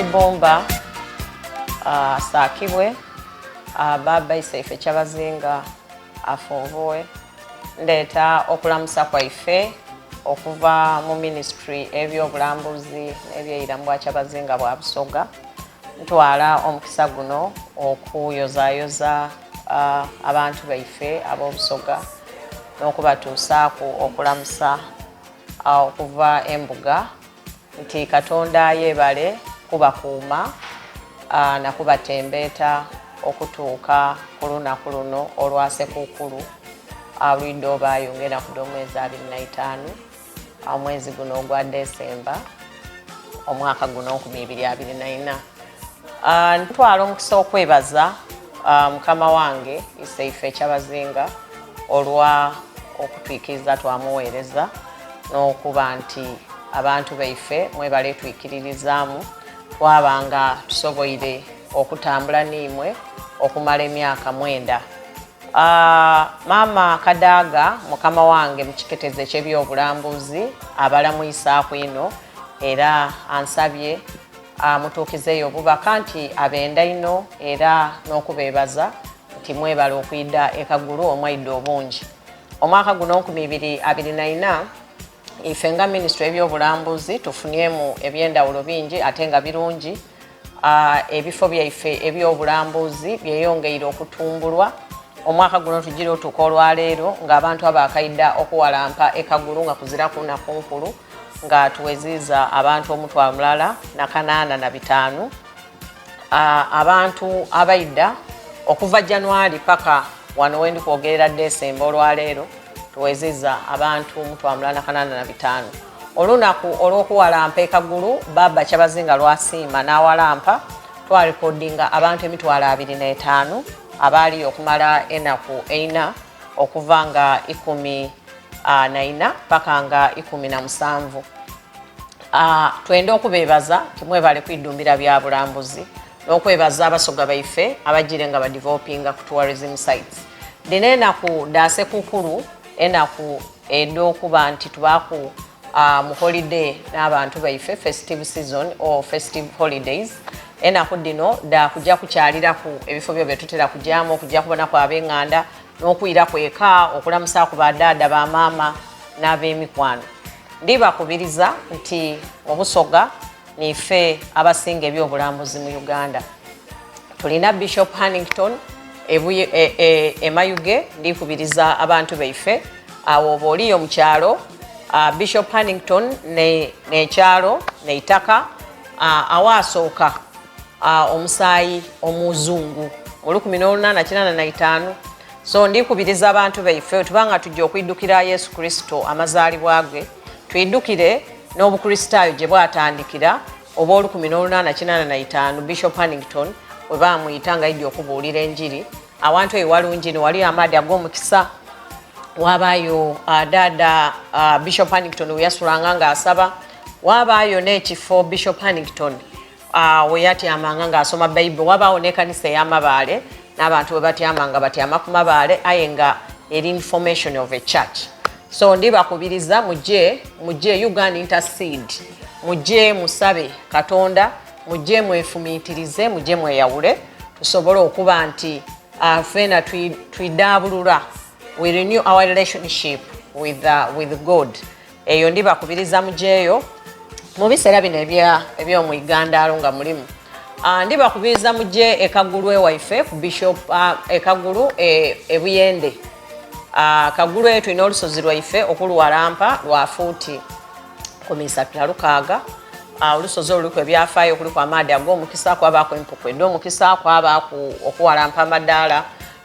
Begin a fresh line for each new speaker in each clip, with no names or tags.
Kibumba asaakibwe, Bbaabba Iseife Kyabazinga afunvughe. Ndeeta okulamusa kwaife okuva mu minisitule ey'ebyobulambuzi n'ebyeira mu Bwakyabazinga bwa Busoga. Ntwala omukisa guno okuyozayoza abantu baife ab'Obusoga n'okubatuusaaku okulamusa okuva embuga nti Katonda yebale kubakuuma na kubatembeeta okutuuka ku lunaku luno olwa Sekukkulu olwidha obaayo ng'enaku dh'omwezi 25 omwezi guno ogwa Desemba omwaka guno 2024. Ntwala omukisa okwebaza mukama wange Iseife Kyabazinga olwa okutwikiriza twamuweereza n'okuba nti abantu baife mwebale twikiririzaamu twaba nga tusoboire okutambula n'imwe okumala emyaka mwenda. Maama Kadaga mukama wange mu kiketezo eky'ebyobulambuzi abalamwisaaku inho era ansabye amutuukizeeyo obubaka nti abenda inho era n'okubeebaza nti mwebale okwidha e Kagulu omwaidha obungi. Omwaka guno 2024 ife nga minisitule y'ebyobulambuzi tufunyemu eby'endawulo bingi ate nga birungi. Ebifo byaife eby'obulambuzi byeyongeire okutumbulwa. Omwaka guno tugira otuuka olwaleero ng'abantu abakaidha okuwalampa e Kagulu nga kuziraku naku nkulu nga tuweziiza abantu 1,085. Abantu abaidha okuva January paka wano wendi kwogerera Desemba olwaleero tuweziiza abantu 1,085. Olunaku olw'okuwalampa e Kagulu Baba Kyabazinga lwasiima n'awalampa twalikodinga abantu 25,000 abaaliyo okumala enaku eina okuva nga 14 paka nga 17. Twenda okubeebaza timwebale kwidumbira bya bulambuzi n'okwebaza abasoga baife abajire nga badevelopinga ku tourism sites. Dhino enaku dha Sekukkulu, enaku edh'okuba nti tubaaku mu holiday n'abantu baife, festive season or festive holidays. Enaku dhino dha kuja kukyaliraku ebifo byo byetutera kujaamu, okujja kubonaku ab'enganda n'okwiraku eka okulamusaaku ba dhaadha, ba maama n'ab'emikwano. Ndibakubiriza nti mu Busoga niife abasinga ebyobulambuzi mu Uganda. Tulina Bishop Hannington e Mayuge, ndikubiriza abantu baife awo oba oliyo mu kyalo. Bishop Hannington n'ekyalo n'eitaka awaasooka omusaayi omuzungu mu 1885. So ndikubiriza abantu baife tubanga tujja okwidukira Yesu Kristo amazaalibwa ge, twidukire n'Obukristaayo gye bwatandikira oba 1885 Bishop Hannington we baamuyita nga aidye okubuulira enjiri. Awantu eyo walungi ni wali amaadhi ag'omukisa, wabaayo dhaadha Bishop Hannington we yasulanga ng'asaba, wabaayo n'ekifo Bishop Hannington we yatyamanga ng'asoma Baibuli, wabaawo n'ekanisa ey'amabaale n'abantu we batyamanga batyama ku mabaale aye nga eri information of a church. So ndibakubiriza mujje, mujje Uganda intercede, mujje musabe Katonda, mujje mwefumiitirize, mujje mweyawule tusobole okuba nti ffena twidaabulula, we renew our relationship with God. Eyo ndibakubiriza mujeeyo mu biseera bino eby'omwigandaalo nga mulimu. Ndibakubiriza mujje e Kagulu ewaife ku Bishop e Kagulu e Buyende. Kagulu eyo tulina olusozi lwaife okuluwalampa lwa fuuti 36. Olusozi olwo luliku ebyafaayo, kuliku amaadhi ag'omukisa, kwabaaku empuku edh'omukisa, kwabaaku okuwalampa amadaala.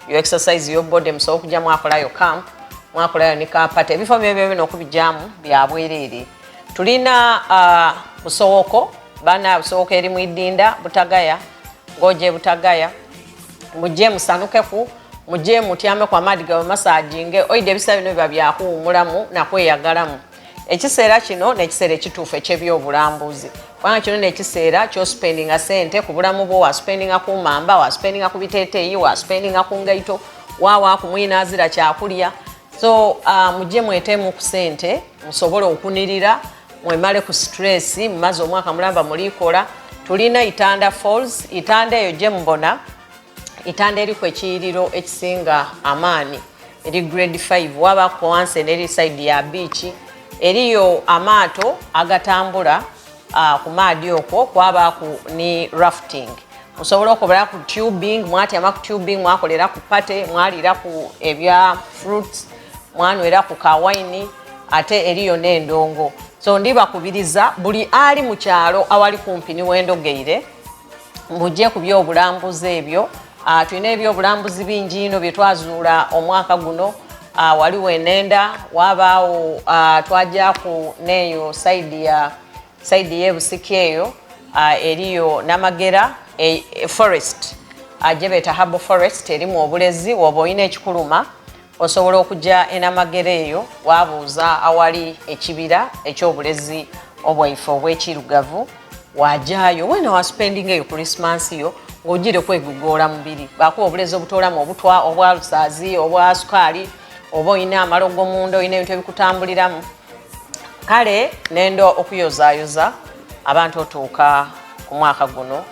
You exercise your body, musobola okujja mwakolayo camp, mwakolayo ni ka party. Ebifo byebyo bino okubijaamu bya bwereere. Tulina Busowoko, bana Busowoko eri mu Idinda, Butagaya, ng'oje Butagaya, mujje musanukeku, mujje mutyameku amaadhi gawe masajinge, oidha ebiseera bino biba bya kuwumulamu na kweyagalamu. Ekiseera kino n'ekiseera ekituufu eky'ebyobulambuzi, kubanga kino n'ekiseera ky'ospendinga sente ku bulamu bwo, waspendinga ku mamba, waspendinga ku biteeteeyi, waspendinga ku ngaito, waawaaku mwina azira kyakulya. So mujje mweteemu ku sente musobole okunirira, mwemale ku stress, mumaze omwaka mulamba mulikola. Tulina Itanda Falls, Itanda eyo gyemubona, Itanda eriku ekiyiriro ekisinga amaani eri grade 5 wabaku wansi eno eri side ya beach eriyo amaato agatambula uh, ku maadi okwo kwabaku ni rafting musobola okukolera ku tubing mwatyama ku tubing mwakolera ku party mwalira ku ebya fruits mwanywera ku kawaini ate eriyo n'endongo so ndibakubiriza buli ali mu kyalo awali kumpi niwendogeire mujje ku byobulambuzi ebyo. Uh, tulina ebyobulambuzi bingi ino bye twazuula omwaka guno. Uh, waliwo enenda wabaawo uh, twajaku neeyo saidi ya saidi y'ebusiki eyo uh, eriyo Namagera e, e forest uh, gyebeeta Habo Forest erimu obulezi woba olina ekikuluma Osobola okuja e Namagera eyo waabuuza awali ekibira eky'obulezi obwaife obw'ekiirugavu, waajaayo weena waasupendinga eyo Kulisimansi yo ng'ojiire kwegugoola mubiri. Baakuwa obulezi obutoolamu obutwa obwa lusaazi, obwa sukaali, oba olina amalogo munda, olina ebintu ebikutambuliramu. Kale nenda okuyozaayoza abantu otuuka ku mwaka guno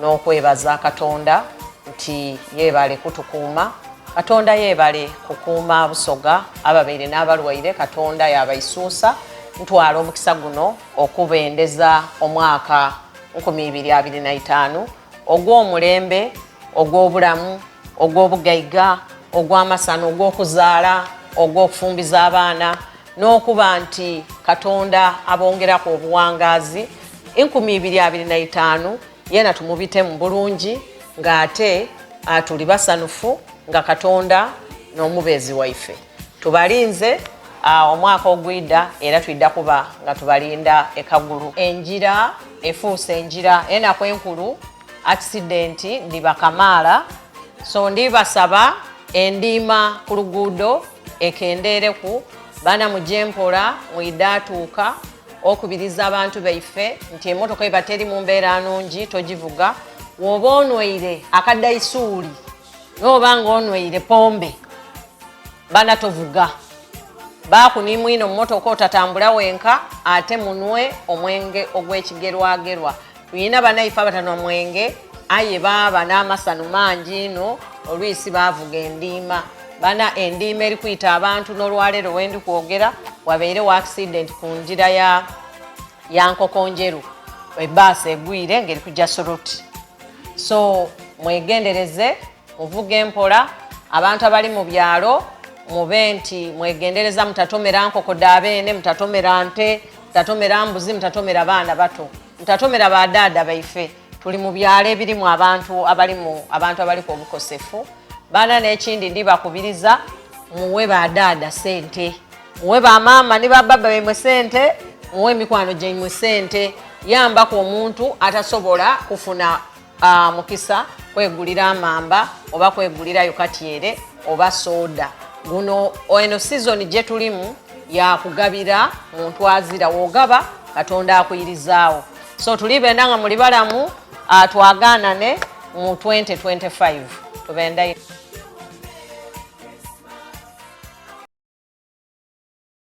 n'okwebaza Katonda nti yeebale kutukuuma. Katonda yeebale kukuuma Busoga, ababaire n'abalwaire Katonda yaabaisuusa. Ntwala omukisa guno okubendeza omwaka 2025 ogw'omulembe, ogw'obulamu, ogw'obugaiga, ogw'amasano, ogw'okuzaala, ogw'okufumbiza abaana n'okuba nti Katonda abongeraku obuwangaazi. 2025 Yeena tumubitemu bulungi nga ate tuli basanhufu nga Katonda n'omubeezi waife. Tubalinze omwaka ogwidha era twidha kuba nga tubalinda e Kagulu. Engira efuuse engira enaku enkulu, akisidenti dhiba kamaala so ndibasaba endiima ku luguudo ekendeereku. Baana muje mpola mwidha atuuka. Okubiriza abantu baife nti emotoka eba teri mu mbeera nungi togivuga. Woba onweire akadaisuuli noba nga onweire pombe bana tovuga. Baaku ni mwino mu motoka otatambula wenka ate munwe omwenge ogw'ekigerwagerwa. Tuyina banaife abatanwa mwenge aye baaba n'amasanu mangi inho olwisi baavuga endiima. Bana endiima eri kwita abantu n'olwaleero wendi kwogera wabairewo akisidenti ku ngira ya ya Nkokonjeru ebbaasi egwire nga eri kuja Soroti. So mwegendereze muvuge mpola abantu abali mu byalo mube nti mwegendereza mutatomera nkoko dha beene, mutatomera nte, mutatomera mbuzi, mutatomera baana bato, mutatomera ba daada baife. Tuli mu byalo ebirimu abantu abalimu abantu abaliku obukosefu. Baana n'ekindi ndibakubiriza muwe ba daada sente, muwe ba maama ni ba baba baimwe sente, muwe emikwano gyaimwe sente. Yambaku omuntu atasobola kufuna uh, mukisa kwegulira amamba oba kwegulirayo katyere oba soda. Guno eno sizoni gye tulimu yakugabira muntu azira, wogaba Katonda akuyirizaawo. So tuli benda nga muli balamu, uh, twagaanane mu 2025 tubenda.